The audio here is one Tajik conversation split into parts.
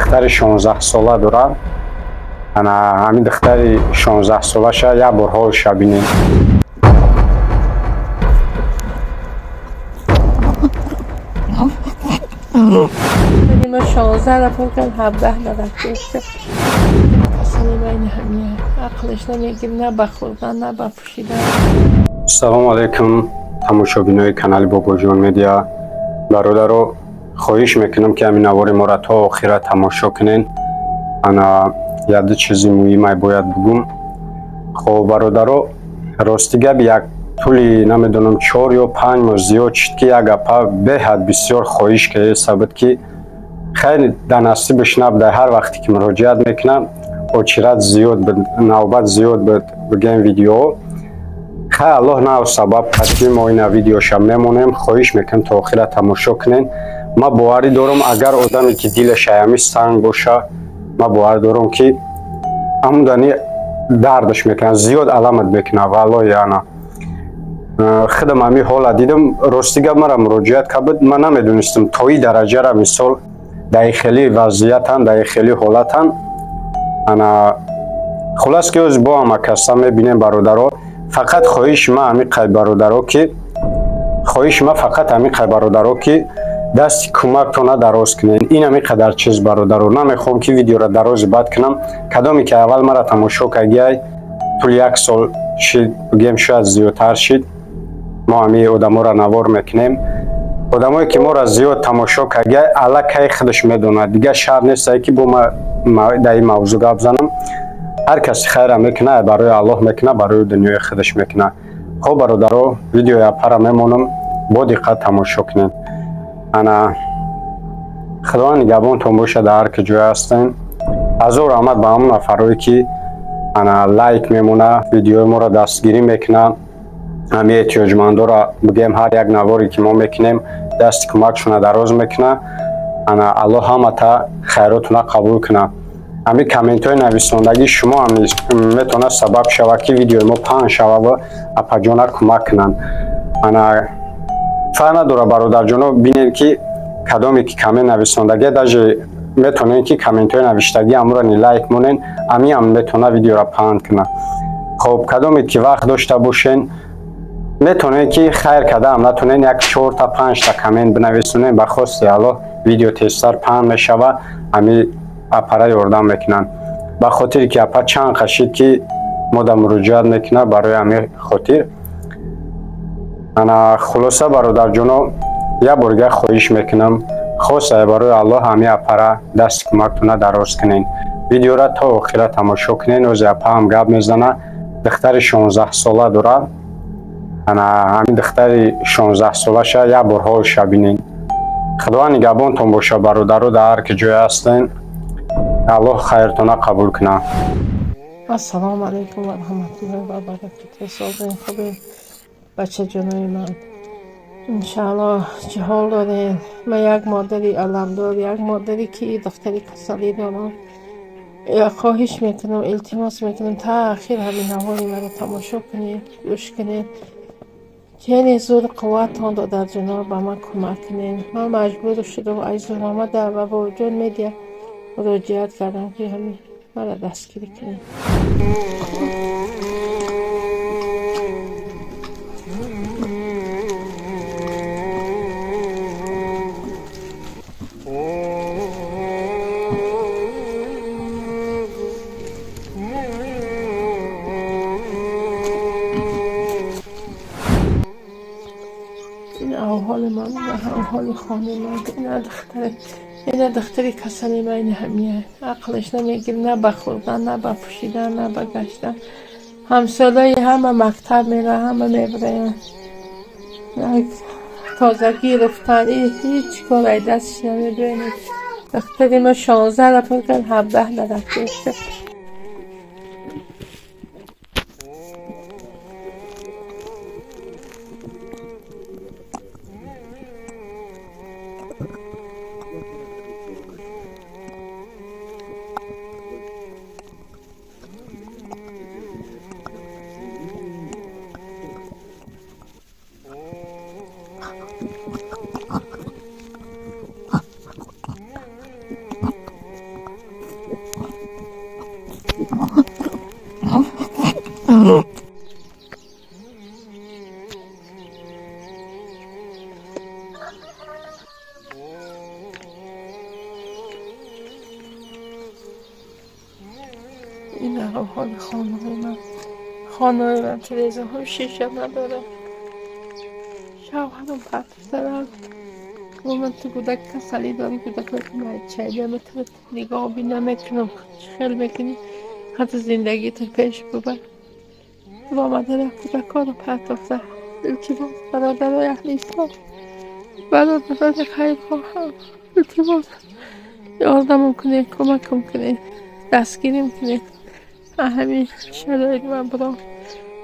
Духтари 16 сола дорад. Ана ҳамин духтари 16 солаша як бор ҳолша бинед. ما 16 نفر کن 17 نرفته. کسانی بین همیه عقلش نمیگیر، نه به خوردن نه به پوشیدن. سلام علیکم тамошобинои канали Бобоҷон Медиа. Бародаро, хоҳиш мекунам ки ҳамин навори моро то охира тамошо кунен. Ана яду чизи муҳимай бояд бугум. Хоб бародаро, рости гап як тӯли намедонам 4 ё 5 моҳ зиёд шуд ки як гапа беҳад бисёр хоҳиш кардеса буд ки хайр дар насибаш набуда. Ҳар вақте ки муроҷиат мекунам очират зиёд буд, навбат зиёд буд бигем видеоҳо. Хай Аллоҳ нав сабаб кард ки мо ина видеоша мемонем. Хоҳиш мекунам то охира тамошо кунен. Ман боварӣ дорам агар одаме ки дилаш аями санг боша, ман боварӣ дорам ки ҳамудани дардаш мекунад, зиёд аламат мекунад. Валлоҳи ана худам ҳамин ҳола дидам. Рости гап мара муроҷиат кард, ман намедонистам то ин дараҷара мисол дар ин хели вазъиятан, дар ин хели ҳолатан. Ана хулас ки оз бо ҳама каса мебинем бародаро. Фақат хоҳиши ман ҳамин қай бародаро ки хоҳиши ман фақат ҳамин қай бародаро ки дасти кӯмактона дароз кунед. Ин ҳамин қадар чиз бародаро. Намехоҳам ки видеоро дарози бад кунам. Кадоме ки аввал мара тамошо кардиай тӯли як сол шид, бигем шояд зиёдтар шид, мо ҳамин одаморо навор мекунем. Одамое ки моро зиёд тамошо кардиай аллакай худаш медонад. Дигар шарт нестае ки бо ма дар ин мавзӯъ гап занам. Ҳар каси хайра мекунад, барои Аллоҳ мекунад, барои дунёи худаш мекунад. Хоб бародаро, видеои апара мемонам, бо диққат тамошо кунед. Ана Худованд нигаҳбонтон бошад дар ҳар ки ҷое ҳастен. Ҳазор раҳмат ба ҳамон нафарое ки ана лайк мемона, видеои моро дастгирӣ мекунад. Ҳамин эҳтиёҷмандоро бигем ҳар як наворе ки мо мекунем дасти кӯмакшона дароз мекунад. Ана Аллоҳ ҳамата хайротона қабул кунад. Ҳамин комментҳои нависондагии шумо ҳам метавонад сабаб шавад ки видеои мо паҳн шавад ва апаҷона кӯмак кунанд. Ана фарқ надорад бародарҷоно, бинед ки кадоме ки коммент нависондагия, даже метавонед ки комментҳои навиштагӣ ҳамонро ни лайк монен, ҳамин ҳам метавонад видеоро паҳн кунад. Хоб кадоме ки вақт дошта бошен, метавонед ки хайр карда ҳам натонед як 4та 5та коммент бинависонед. Ба хости Аллоҳ видео тезтар паҳн мешавад, ҳамин апара ёрдам мекунанд. Ба хотире ки апа чанд қашид ки мо да муроҷиат мекунад, барои ҳамин хотир. Ана хулоса бародарҷоно, як бор дигар хоҳиш мекунам, хоса барои Аллоҳ ҳамин апара дасти кӯмактона дароз кунед. Видеоро то охира тамошо кунед. Ози апа ҳам гап мезанад. Духтари 16 сола дорад. Ана ҳамин духтари 16 солаша як бор ҳолша бинед. Худованд нигаҳбонтон бошад бародаро дар ҳар ки ҷое ҳастен. Аллоҳ хайртона қабул кунад. Ассалому алайкум ва раҳматуллоҳи ва баракатуҳ. Созен хубен бачаҷонои ман. Иншааллоҳ чӣ ҳол дорен? Ман як модари аламдор, як модаре ки духтари касалӣ дорам. Хоҳиш мекунам, илтимос мекунам та ахир ҳамин навори маро тамошо кунед, гӯш кунед. Чене зур қувваттон додарҷоно ба ман кӯмак кунед. Ман маҷбур шудам аз зуромада ба Бобоҷон Медиа муроҷиат кардам ки ҳамин маро дастгирӣ кунед. ин аҳволи ман ва аҳволи хонаи ман. Ина духтари касали ман ин ҳамия. Ақлаш намегир, на ба хӯрдан, на ба пӯшидан, на ба гаштан. Ҳамсолаи ҳама мактаб мераванд, ҳама мебаранд. Тозагӣ рафтан, ҳеҷ кор ай дастش намебинед. Духтари ма 16 нафар кард, 17 нарафта. این حال خانه من، خانه من تلویزیون هم شیشه نداره. شوهرم پرت زدم. من تو کودک کسلی داری، کودک که نمیتونه نگاه بی نمیکنم، خیلی میکنی حتی زندگی تو پیش ببر. با مادر کودک ها رو پرت زد. التماس برادرای اهل اسلام، برادران خیر خواهم، التماس یاردمم کنید، کمکم کنید، دستگیریم کنید. همین شرایط من برام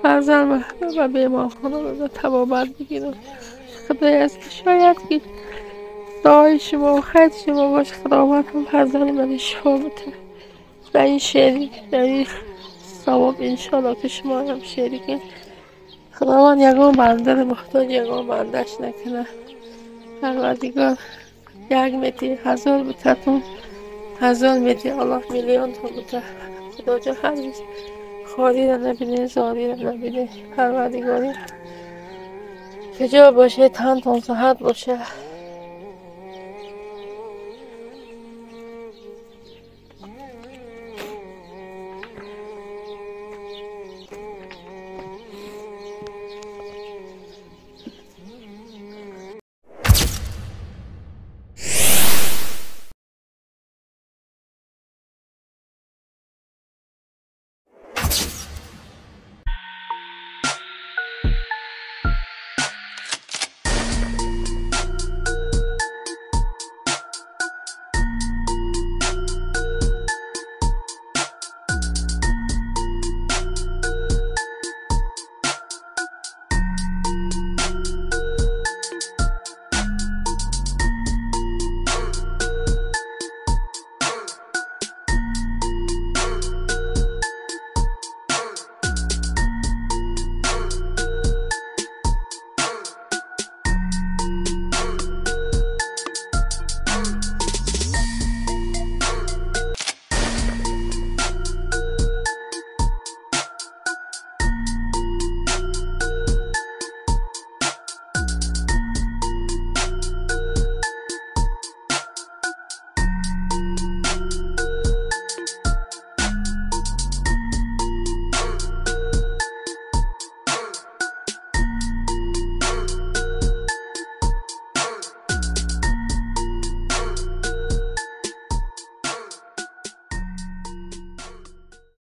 فرزند و بیمارخانه رو تبابت بگیرم. خدای از شاید که دعای شما و خیر شما باشه، خداوند هم فرزند من شفا بده. در این شریک، در این ثواب انشالله که شما هم شریکین. خداوند یگان بنده رو محتاج یگان بندش نکنه. پروردگار یک متر هزار بتتون، هزار متر الله میلیون تا بته. خدا جا هر روز خاری را نبینه، زاری را نبینه. پروردگاری کجا باشه، تنتون صحت باشه.